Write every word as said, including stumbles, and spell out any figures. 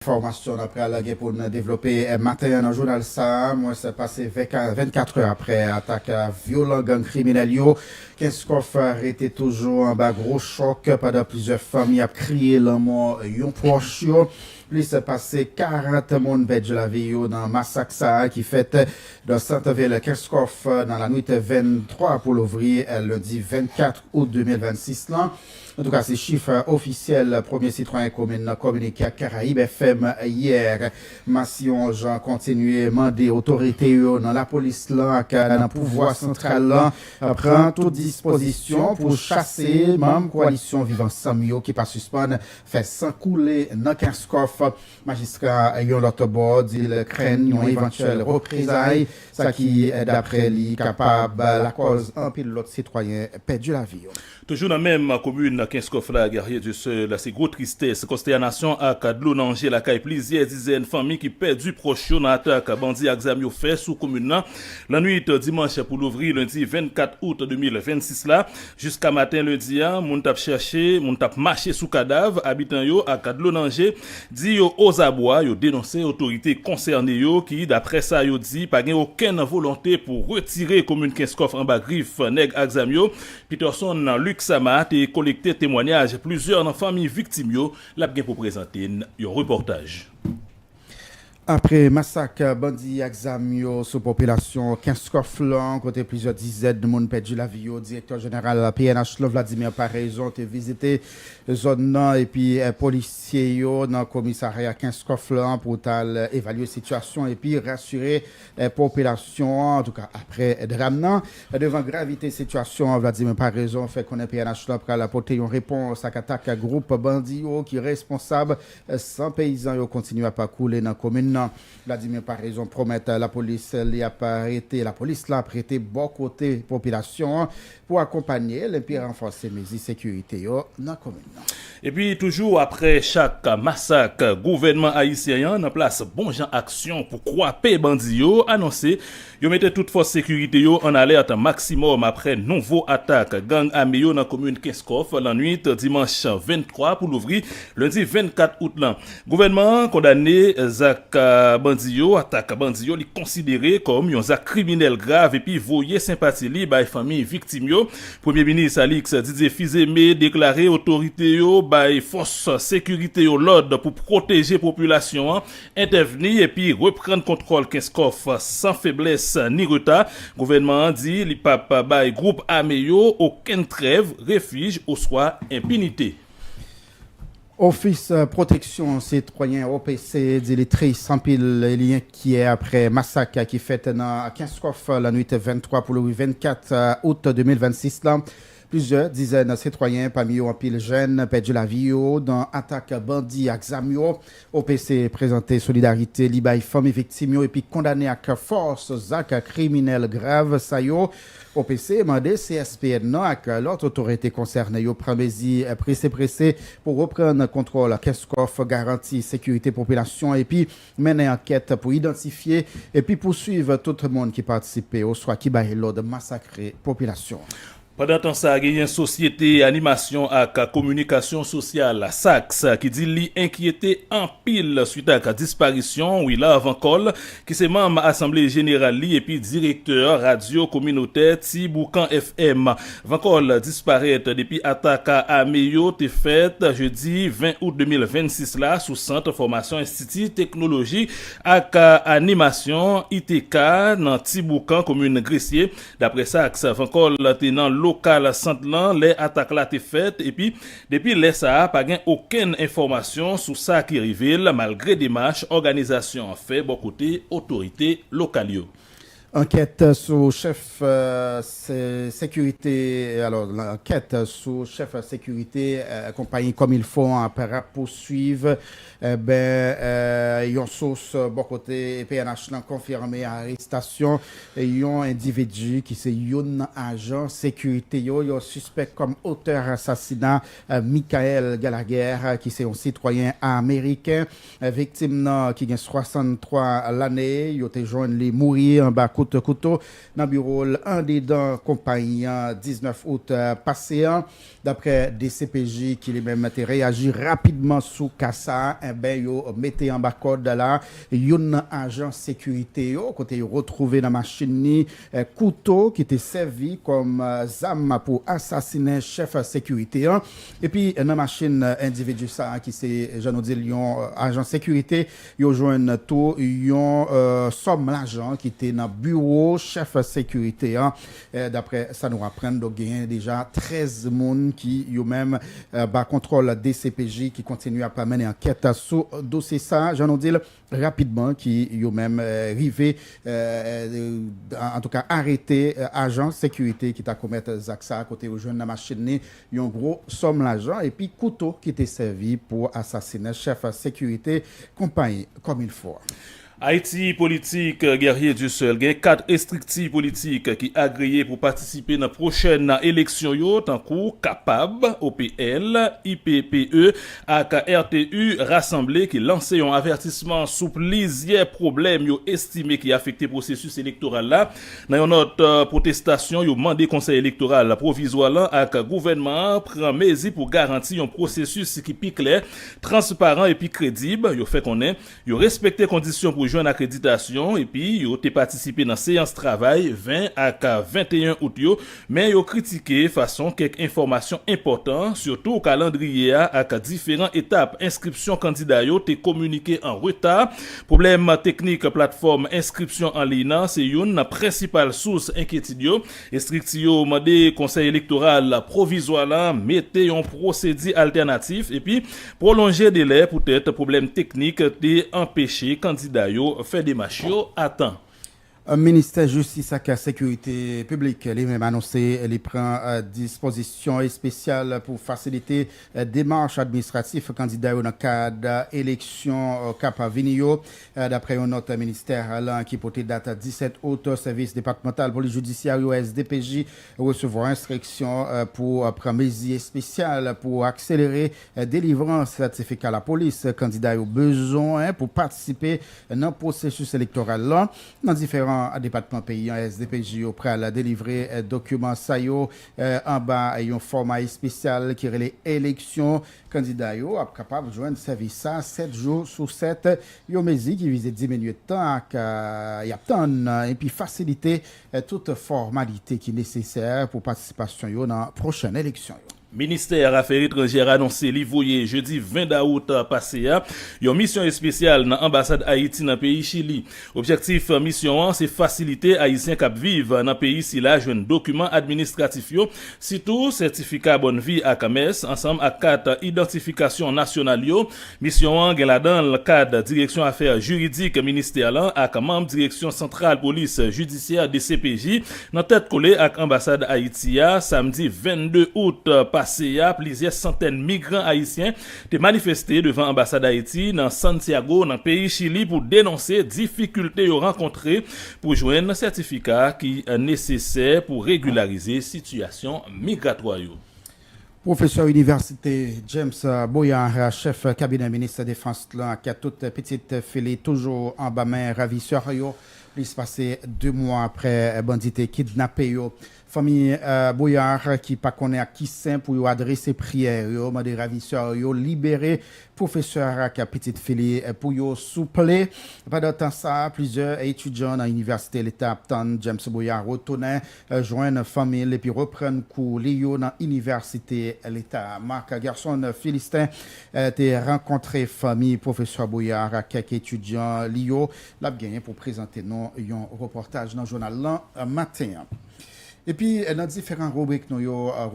Enfòmasyon n ap pral gen pou n devlope maten an nan jounal sa a, mwens pase vennkat è aprè atak vyolan gang kriminèl yo. Kenskòf rete toujou anba gwo chòk pandan plizyè fanmi ap kriye lanmò yon pwòch yo. Plis pase karant moun pèdi lavi yo nan masak sa a ki fèt nan sant vil Kenskòf nan lannwit venntwa pou louvri lendi vennkat out de mil vennsis lan. Antouka, se chif ofisyèl premye sitwayen komin nan kominike ak Karayib F M yè. Massillon Jean kontinye mande otorite yo nan lapolis lan ak nan pouvwa santral lan pran tout dispozisyon pou chase manm kowalisyon Viv Ansanm yo ki pa sispann fè san koule nan Kenskòf. Majistra yon lòt bò di l krenn yon evantyèl reprezay, sa ki, daprè li, kapab lakòz anpil lòt sitwayen pèdi lavi yo. Toujou nan menm komin Kenskòf la, Guerrier du Sud, se gwo tristès, konstènasyon ak dlo nan je lakay plizyè dizèn fanmi ki pèdi pwòch yo nan atak bandi ak zam yo fè sou komin nan lannwit dimanch pou louvri lendi vennkat out de mil vennsis la. Jiska maten lendi a, moun t ap chèche, moun t ap mache sou kadav abitan yo ak dlo nan je, di yo ozabwa. Yo denonse otorite konsène yo ki, daprè sa yo di, pa gen okenn volonte pou retire komin Kenskòf anba grif nèg ak zam yo. Peterson Luxama te kolekte temwanyaj plizyè nan fanmi viktim yo. L ap gen pou prezante n yon repòtaj. Apre masak bandi ak zam yo sou popilasyon Kenskòf lan, kote plizyè dizèn moun pèdi lavi yo, direktè jeneral P N H lan, Vladimir Paraison, te vizite zòn nan epi, eh, polisye yo nan komisarya Kenskòf lan pou t al evalye sitiyasyon epi rasire, eh, popilasyon an. Antouka, apre dram nan, devan gravite sitiyasyon an, Vladimir Paraison fè konnen P N H lan pral pote yon repons ak atak gwoup bandi yo ki responsab, eh, san peyizan yo kontinye ap koule nan komin nan. Vladimir Paraison pwomèt lapolis li ap rete, lapolis la ap rete bò kote popilasyon an pou akonpanye l epi ranfòse mezi sekirite yo nan komin nan. Epi toujou apre chak masak, gouvènman ayisyen an, nan plas bon jan aksyon pou kwape bandi yo, anonse yo mete tout fòs sekirite yo an alèt maksimòm apre nouvo atak gang ame yo nan komin Kenskòf lannwit dimanch venntwa pou louvri lendi vennkat out lan. Gouvènman an kondane zak, ah, bandi yo, atak bandi yo, li konsidere kòm yon zak kriminèl grav epi voye senpati li bay fanmi viktim yo. Premye Minis Alix Didier Fils-Aimé deklare otorite yo bay fòs sekirite yo lòd pou pwoteje popilasyon an, entèvni epi reprann kontwòl Kenskòf san feblès ni reta. Gouvènman an di li p ap bay gwoup ame yo okenn trèv, refij oswa enpinite. Ofis, eh, Pwoteksyon Sitwayen, O P C, di li tris anpil e li enkyè apre masak ki fèt nan Kenskòf lannwit venntwa pou louvri vennkat, eh, out de mil vennsis lan. Plizyè dizèn sitwayen, pami yo anpil jèn, pèdi lavi yo nan atak bandi ak zam yo. O P C prezante solidarite li bay fanmi viktim yo epi kondane ak fòs zak kriminèl grav sa yo. O P C mande C S P N nan ak lòt otorite konsène yo pran mezi prese prese pou reprann kontwòl Kenskòf, garanti sekirite popilasyon epi mennen ankèt pou idantifye epi pouswiv tout moun ki patisipe oswa ki bay lòd masakre popilasyon an. Pandan tan sa, genyen sosyete animasyon ak kominikasyon sosyal, SAKS, ki di li enkyete anpil swit ak disparisyon Willard Vancol, ki se manm asanble jeneral li epi direktè radyo kominotè Ti Boukan F M. Vancol disparèt depi atak ame yo te fèt jedi ven out de mil vennsis la sou sant fòmasyon Enstiti Teknoloji ak Animasyon, I T K, nan Ti Boukan, komin Gresye. Daprè SAKS, Vancol te nan lokal sant lan lè atak la te fèt, epi depi lè sa a, pa gen okenn enfòmasyon sou sa ki rive l, malgre demach òganizasyon an fè bò kote otorite lokal yo. Ankèt sou chèf, eh, se-, sekirite, alò, ankèt sou chèf sekirite, eh, konpayi Comme Il Faut an ap, ap pouswiv. Enben, eh, yon sous bò kote P N H lan konfime arestasyon yon endividi ki se youn nan ajan sekirite yo, yo sispèk kòm otè asasina, eh, Michael Gallagher, ki se yon sitwayen ameriken. Eh, viktim nan, ki gen swasanntwa lane, yo te jwenn li mouri anba kout kouto nan biwo l andedan konpayi an diznèf out, eh, pase an. Daprè D C P J ki li menm te reyaji rapidman sou ka sa a, enben yo mete anba kòd la youn nan ajan sekirite yo, kote yo retwouve nan machin li, eh, kouto ki te sèvi kòm, eh, zam pou asasinen chèf sekirite an. Epi, eh, nan machin, eh, endividi sa a, ki se, jan nou di l, yon, eh, ajan sekirite, yo jwenn tou yon, eh, sòm lajan ki te nan biwo chèf sekirite an. Eh, daprè sa nou aprann, donk, genyen deja trèz moun ki, yo menm, eh, ba kontwòl D C P J ki kontinye ap mennen ankèt sou dosye sa a. Jan nou di l, rapidman ki yo menm, eh, rive, eh, eh, an, antouka, arete, eh, ajan sekirite ki ta komèt zak sa a, kote yo jwenn nan machin li yon gwo sòm lajan epi kouto ki te sèvi pou asasinen chèf sekirite konpayi Comme il faut. Ayiti Politik, Guerrier Dieuseul, gen kat estrikti politik ki agreye pou patisipe nan pwochèn eleksyon yo, tankou Kapab, O P L, I P P E, ak R T U Rasanble, ki lanse yon avètisman sou plizyè pwoblèm yo estime ki afekte pwosesis elektoral la. Nan yon nòt, eh, pwotestasyon, yo mande Konsèy Elektoral Pwovizwa lan ak gouvènman an pran mezi pou garanti yon pwosesis ki pi klè, transparan epi kredib. Yo fè konnen yo respekte kondisyon pou jwenn akreditasyon epi yo te patisipe nan seyans travay ven ak venteyen out yo, men yo kritike fason kèk enfòmasyon enpòtan, sitou kalandriye a ak diferan etap enskripsyon kandida yo, te kominike an reta. Pwoblèm teknik platfòm enskripsyon an liy nan se youn nan prensipal sous enkyetid yo. Estrikti yo mande Konsèy Elektoral Pwovizwa la mete yon pwosedi altènatif epi pwolonje delè poutèt pwoblèm teknik te anpeche kandida yo fè demach yo a tan. Ministè Jistis ak Sekirite Piblik li menm anonse li pran, eh, dispozisyon espesyal pou fasilite, eh, demach administratif kandida yo nan kad, eh, eleksyon, eh, k ap vini yo. Eh, daprè yon nòt ministè lan ki pote dat disèt out, Sèvis Depatmantal Polis Jidisyè yo, S D P J, resevwa enstriksyon, eh, pou, eh, pran mezi espesyal pou akselere, eh, delivrans sètifika lapolis kandida yo bezwen pou patisipe nan pwosesis elektoral lan. Nan diferan depatman peyi an, S D P J yo pral delivre, eh, dokiman sa yo, eh, anba yon fòma espesyal ki rele eleksyon. Kandida yo ap kapab jwenn sèvis sa sèt jou sou sèt, yon mezi ki vize diminye tan ak, eh, y ap tann, eh, epi fasilite, eh, tout fòmalite ki nesesè pou patisipasyon yo nan pwochèn eleksyon yo. Ministè Afè Etranjè anonse li voye jedi ven dawout pase a yon misyon espesyal nan anbasad Ayiti nan peyi Chili. Objektif misyon an se fasilite Ayisyen k ap viv nan peyi sila jwenn dokiman administratif yo, sitou sètifika bòn vi ak mès, ansanm ak kat idantifikasyon nasyonal yo. Misyon an gen ladan l kad Direksyon Afè Jiridik ministè lan ak manm Direksyon Santral Polis Jidisyè, D C P J, nan tèt kole ak anbasad Ayiti a, samdi vennde out pase a, plizyè santèn migran ayisyen te manifeste devan anbasad Ayiti nan Santiago, nan peyi Chili, pou denonse difikilte yo rankontre pou jwenn sètifika ki nesesè pou regilarize sitiyasyon migratwa yo. Pwofesè inivèsite James Boyard, chèf kabinè minis defans lan, ak tout pitit fi li toujou anba men ravisè yo, plis pase de mwa apre bandi te kidnape yo. Fanmi, eh, Boyard, ki pa konnen ak ki sen pou yo adrese priyè yo, mande ravisè yo libere pwofesè ak pitit fi li, eh, pou yo souple. Pandan tan sa a, plizyè etidyan nan inivèsite leta ap tann James Boyard retounen, eh, jwenn fanmi l epi reprann kou li yo nan inivèsite leta. Marc Gerson Philistin, eh, te rankontre fanmi pwofesè Boyard ak kèk etidyan li yo. L ap genyen pou prezante nou yon repòtaj nan jounal lan, eh, maten an. Epi, eh, nan diferan ribrik nou yo, eh,